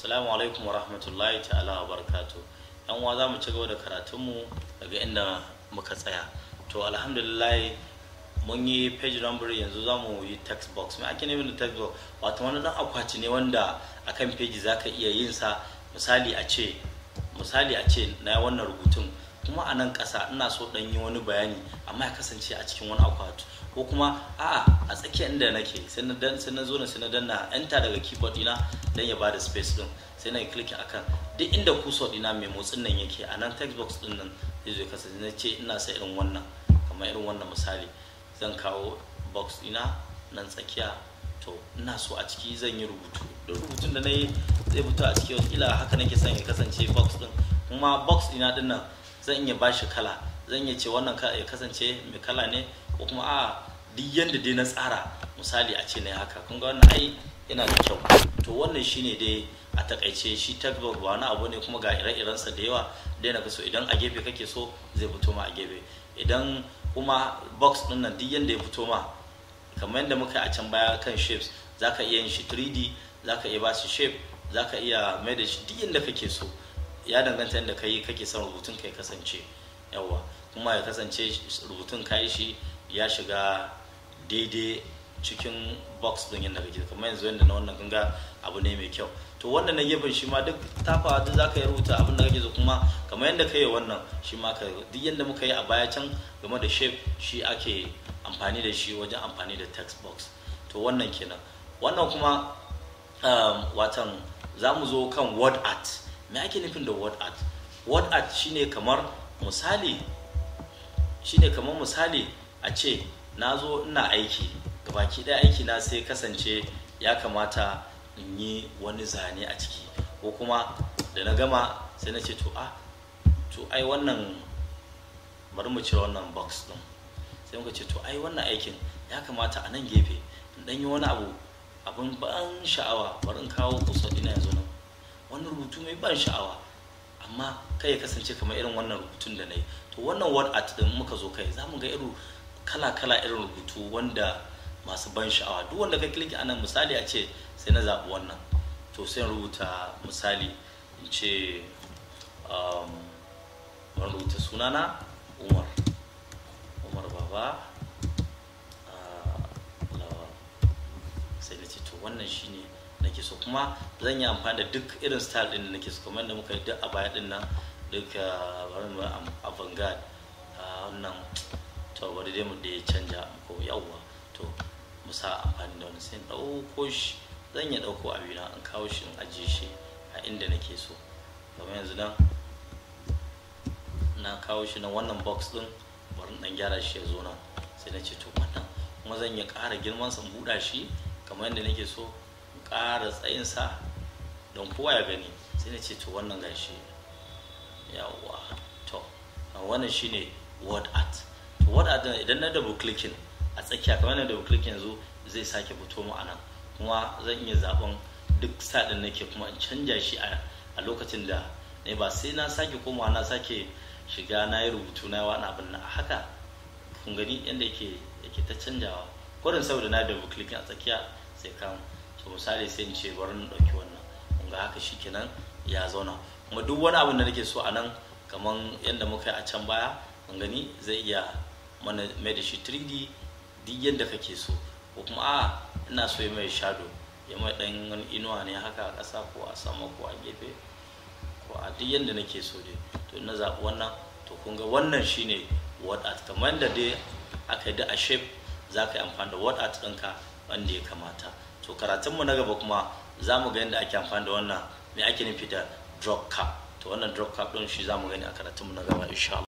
Assalamu alaikum wa rahmatullahi ta'ala wa barakatu. Yan uwa, za mu ci gaba da karatunmu daga inda muka tsaya. To, alhamdulillah, mun yi page number, yanzu za mu yi text box. Me ake nufi da text box? Wato wani dan akwati ne wanda akan page za ka iya yin sa. Misali a ce na wannan rubutun, kuma a nan ƙasa ina so ɗan yi wani bayani, amma ya kasance a cikin wani akwati, ko kuma a'a, a tsakiyar inda nake. Sai na zo na sai na danna enter daga keyboard dina dan ya bada space din, sai na yi clicking akan duk inda cursor dina mai motsin nan yake, a nan text box din nan zai zo kasance. Na ce ina sa irin wannan, kamar irin wannan misali, zan kawo box dina nan tsakiya. To, ina so a ciki zan yi rubutu. Duk rubutun da na yi zai fito a ciki. Wataƙila haka nake son ya kasance box din. Kuma box dina din nan zan iya bashi kala, zan iya ce wannan ya kasance mai kala ne, ko kuma a duk yanda dai na tsara. Misali a ce na haka, kun ga wannan ai yana da kyau. To, wannan shine dai a takaice shi text box. Ba wani abu ne, kuma ga ire-irensa da yawa dai na so. Idan a gefe kake so, zai fito ma a gefe. Idan kuma box din nan, duk yanda ya fito ma, kamar yadda muka yi a can baya kan shapes, zaka iya yin shi 3D, zaka iya ba shi shape, zaka iya mai da shi duk yanda kake so. Ya danganta yadda kai kake son rubutun ka ya kasance. Yawa, kuma ya kasance rubutun ka yi shi ya shiga daidai cikin box din yadda kake, kamar yanzu yadda na wannan, kunga abu ne mai kyau. To, wannan na gefen shi ma duk tafawa, duk zaka yi rubuta abin da kake so. Kuma kamar yadda ka yi wannan, shi ma ka duk yadda muka yi a baya can game da shape, shi ake amfani da shi wajen amfani da text box. To, wannan kenan. Wannan kuma watan za mu zo kan word art. Me ake nufin da word art? Word art shine kamar misali a ce na zo ina aiki, gabaki ɗaya aiki na sai kasance ya kamata in yi wani zane a ciki, ko kuma da na gama sai na ce, to a to ai wannan, bari mu cire wannan box din. Sai muka ce, to ai wannan aikin ya kamata a nan gefe in dan yi wani abu, abin ban sha'awa. Bari in kawo cursor dina yanzu nan, wani rubutu mai ban sha'awa, amma kai ya kasance kamar irin wannan rubutun da na yi. To, wannan word art din muka zo kai, za mu ga irin kala-kala irin rubutu wanda masu ban sha'awa. Duk wanda ka click a nan, misali a ce sai na zaɓi wannan, to sai rubuta, misali in ce bari rubuta sunana Umar, Umar Baba Lawal. Sai na ce, to wannan shine nake so, kuma zan yi amfani da duk irin style din da nake so, kamar da muka yi duk a baya din nan. Duk bari mu avant-garde wannan. To, bari dai mu da ya canja ko. Yawwa, to mu sa amfani da wani, sai in ɗauko shi. Zan iya ɗauko abina in kawo shi, in ajiye shi a inda nake so. Kamar yanzu nan na kawo shi nan wannan box din, bari in ɗan gyara shi ya zo nan. Sai na ce, to wannan kuma zan iya ƙara girman sa, in buɗa shi kamar yadda nake so, in ƙara tsayinsa don kowa ya gani. Sai na ce, to wannan gashi. Yawwa, to wannan shine word art. To, word art idan na double clicking a tsakiya, kamar na double clicking yanzu, zai sake fito mu anan. Kuma zan iya zaben duk style din nake, kuma in canja shi a lokacin da ne, ba sai na sake komawa na sake shiga na yi rubutu na wani abin na haka. Kun gani yadda yake ta canjawa kurin saboda na double clicking a tsakiya sai kan. To, misali sai in ce bari na ɗauki wannan. Kun ga haka shikenan ya zauna. Kuma duk wani abin da nake so a nan, kamar yadda muka yi a can baya, kun gani zai iya mana mai da shi 3D duk yadda kake so. Ko kuma a ina so ya mai shadow, ya mai dan wani inuwa ne haka a ƙasa ko a sama ko a gefe ko a duk yadda nake so dai. To, na zaɓi wannan. To, kun ga wannan shine word art. Kamar yadda dai aka yi da a shape, za ka yi amfani da word art ɗinka wanda ya kamata. To, karatunmu na gaba kuma za mu ga yadda ake amfani da wannan, me ake nufi da drop cap. To, wannan drop cap ɗin shi za mu gani a karatunmu na gaba, insha Allah.